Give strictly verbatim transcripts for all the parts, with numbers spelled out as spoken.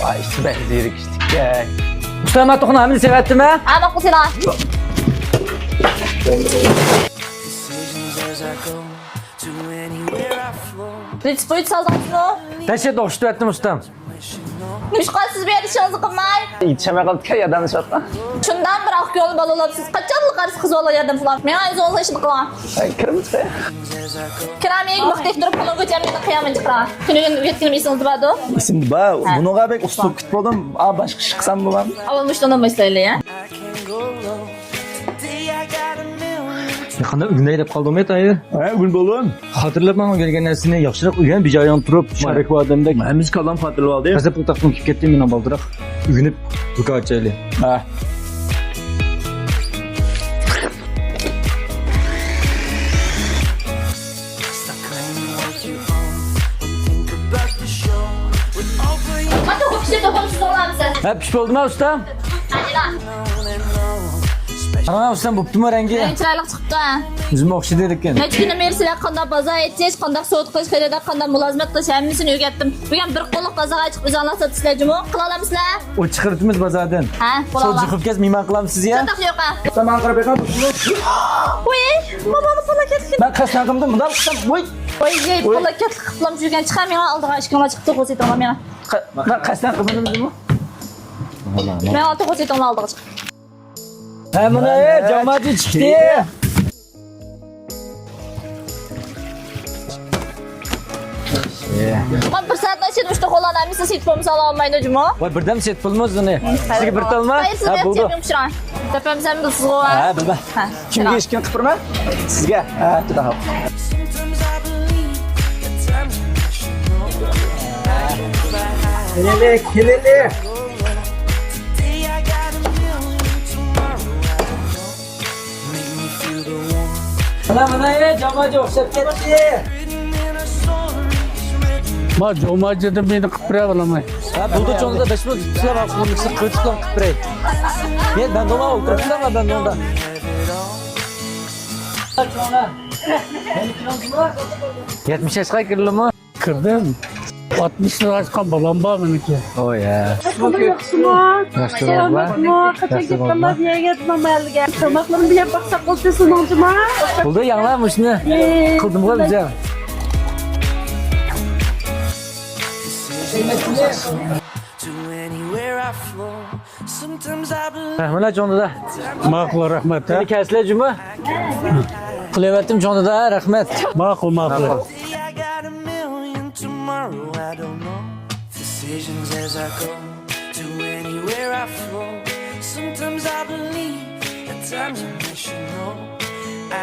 ئاي، ئىچى بەك زېرىكىشلىككەن. ئۇستا، مەن توخۇنىڭ ھەممىنى سېۋەتتىم ھە. ھە، ماقۇل سېلىڭ. رېتسېپت بويىچە سالدىڭىزمۇ؟ دەھشەت ئوخشىتىۋەتتىم ئۇستام. نېمىشقا سىز بۇ يەردە ئىشىڭىزنى قىلماي؟ يېتىشەلمەي قاپتىكەن، ياردەملىشىۋاتقان. شۇنداق بىر ئاق كۆڭۈل بالىلار سىز. قاچانلا قارىسا قىز بالا ياردەم قىلىدۇ. مېڭە ئۆزىڭىزلا ئىشنى قىلىڭ. ھەي، كىرىمىز قوي. كىرامى مۇختەك تۇرۇپ پۇلۇڭ كۆچەمنى قىيامەن چىقىرا. تۈنۈگۈن ئۆتكىنىم ئېسىڭىزدە باردۇ؟ ئېسىمدە بار. ھە. بۇنىڭغا بەك ئۇسلۇب كۈتۈپ بولدۇم. ئا، باشقا ئىش قىلسام بولامدۇ؟ ئاۋۋال مۇشۇنى ئويلايلى يا. يېقىندا ئۆگىنەي دەپ قالدىڭمۇ تايىر؟ ھە، ئۆگىنىپ بولدۇم. خاتىرىلەپ ماڭا ئۆگەنگەن نەرسىنى ياخشىراق ئۆگەن، بىر جايىڭدا تۇرۇپ، شەرىپ ئادەمدەك. ھەممىسى كاللام خاتىرىلىۋالدى. غەزەپ تاختىمۇ كېلىپ كەتتى، مېنىڭ بالدۇراق ئۆگىنىپ، بىكار چايلى. ھە. مانا توخۇ پىشتى، توخۇنى سىز ئالامسىز. ھە، پىشىپ بولدىما ئۇستا؟ قاراڭ ئۇستام، بوپتۇمۇ رەڭگى؟ رەڭگى چىرايلىق چىقىپتۇ. ئۆزۈمگە ئوخشىدى لېكىن. نەچچە كۈندىن بېرى سىلەر قانداق بازار ئېچىش، قانداق سودا قىلىش، خېرىدار قانداق مۇلازىمەت قىلىش، ھەممىسىنى ئۆگەتتىم. بۈگۈن بىر قوللۇق بازارغا چىقىپ ئۆزۈڭلار ساتىسىلەر جۇمۇ. قىلالامسىلەر؟ ئۇ چىقىرىتىمىز بازاردىن. ھە، سول بولالام. جىقىپ كەلسە مېھمان قىلامسىز يا؟ چاتاق يوق ھە. سامان قاراپ بېقىڭ. ۋۇي، مامامنى پالاكەتلىك. مەن قەستەن قىلمىدىم، مۇنداق قىلسام، ۋۇي. ۋاي، ۋۇي. پالاكەتلىك قىپلام يۈرگەن چىقار مېڭە ئالدىغا ئىشىكىڭلار چىقىپ تۇرغۇزى تۇرما مېڭە. قە-، مەن قەستەن قىلمىدىم جۇمۇ. مەن ئالدىغا قويسىتىڭلار ئالدىغا چىق. ھە، مانا، ئە، جاماجى چىقتى. مانا بىر سائەتتىن ئىچىدە ئۈچ توخۇلارنى ھەممىسىنى سېتىپ بولمىسا ئالالمايدۇ جۇمۇ. ۋاي، بىردەم سېتىپ بولمايمىز ئۇنى. سىزگە بىر تالما؟ ھە، بولدى. دەپ بەرمىسەم بىلىسىزغۇ. ھە، بىلمە. ھە. كىمگە ئىشكىن قىپىرما؟ سىزگە. ھە، جۇدا ھاق. كېلىلى، كېلىلى. مانا، مانا، ئە، جاماجى ئوخشاپ كەتتى. ما جاماجىدىن مېنى قىپىرە بولاماي. ھە، بولدى، چوڭدا بەش مىنۇت تۇتسا، ما قولنى قىلىپ قىپىرەي. يە، بەندوما ئولتۇرۇپسىلەر، ما بەندومدا. يەتمىش ياشقا كىردىمۇ؟ كىردىم. ئاتمىش يىل ئاشقان بالام بار مېنىڭكى. ئوي، ھە. ياخشىمۇ؟ ياخشى، سالامەتمۇ؟ قاچان كەتكەنلەر بۇ يەرگە، مانا مەھەللىگە؟ تاماقلىرىمنى يەپ باقساق بولدى سېنىڭچىما؟ بولدى، ياڭلا مۇشۇنى. قىلدىمغۇ بىزە. مانا چوڭ دادا. ماقۇل، رەھمەت، ھە؟ مېنى كەلسىلەر جۇمۇ. قىلىۋەتتىم چوڭ دادا، رەھمەت. ماقۇل، ماقۇل. Decisions as I go to anywhere I flow. Sometimes I believe, at times I'm rational.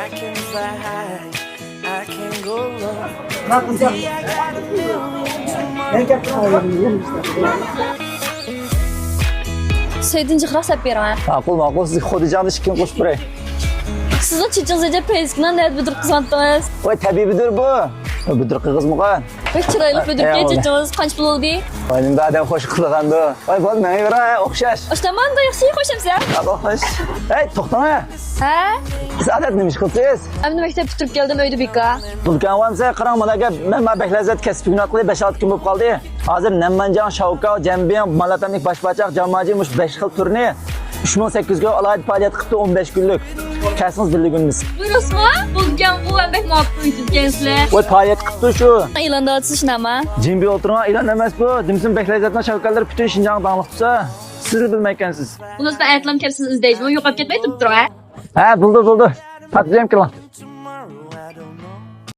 I can fly high. سۆيدۈن جىقراق سەپ بېرىڭ. ماقۇل، ماقۇل، سىزگە خۇدىجاندا ئىككىنى قوشۇپ بېرەي. سىزنىڭ چېچىڭىزنى پەيزكىنان نەدە بۈدۈر قىزغانتىڭىز؟ ۋاي، تەبىئىي بۈدۈر بۇ. بۈدۈر قىغىزمىغان. بەك چىرايلىق بۈدۈركەن چېچىڭىز. قانچە پۇل بولدى؟ ۋاي، نېمە ئادەم خوش قىلغاندۇ. ۋاي، بولدى، ماڭا بېرە، ئوخشاش. ئاشتامان دا ياخشى، خوش ئەمسە؟ خوش. ھەي، توختاڭ، ھە. ھە؟ سىز ئادەتتە نېمە ئىش قىلىسىز؟ ئەمدى مەكتەپ پۈتتۈرۈپ كەلدىم، ئۆيدە بىكار. بولىدىكەن، ئاۋامسە، قاراڭ، مانا گەپ، مەن ما بەك لەززەت كەسىپ ئۆگىنىۋاتقىلى بەش-ئالتە كۈن بولۇپ قالدى. ھازىر نەنمەنجاڭ، شاۋكاۋ، جەنبىڭ، مالاتاملىق باش پاچاق، جاماجى، مۇشۇ بەش خىل تۈرنى ئۈچ مىڭ سەككىز يۈز كىلو ئالاھىدە پائالىيەت قىپتۇ، ئون بەش كۈنلۈك. كەلسىڭىز بىللە ئۆگىنىمىز. بۇ راستمۇ؟ بولىدىكەنغۇ، ھەم بەك مۇۋاپىق ئۆگىتىدىكەنسىلەر. ۋاي، پائالىيەت قىپتۇ شۇ. ئېلاندا ئاتىسىز شۇنداقمۇ؟ جىم بىر ئولتۇرۇڭ، ئېلان ئەمەس بۇ. دېمىسىم بەك لەززەتنىڭ شاۋكاۋلىرى پۈتۈن شىنجاڭغا داڭلىق تۇرسا، سىزلا بىلمەيكەنسىز. بۇنىسىدا ئەتىلام كەپ سىز ئىزدەيدىمۇ، يوقاپ كەتمەي تۇرۇپ تۇرۇڭ، ھە؟ ھە، بولدى، بولدى. پاتىدىم كېلىڭ.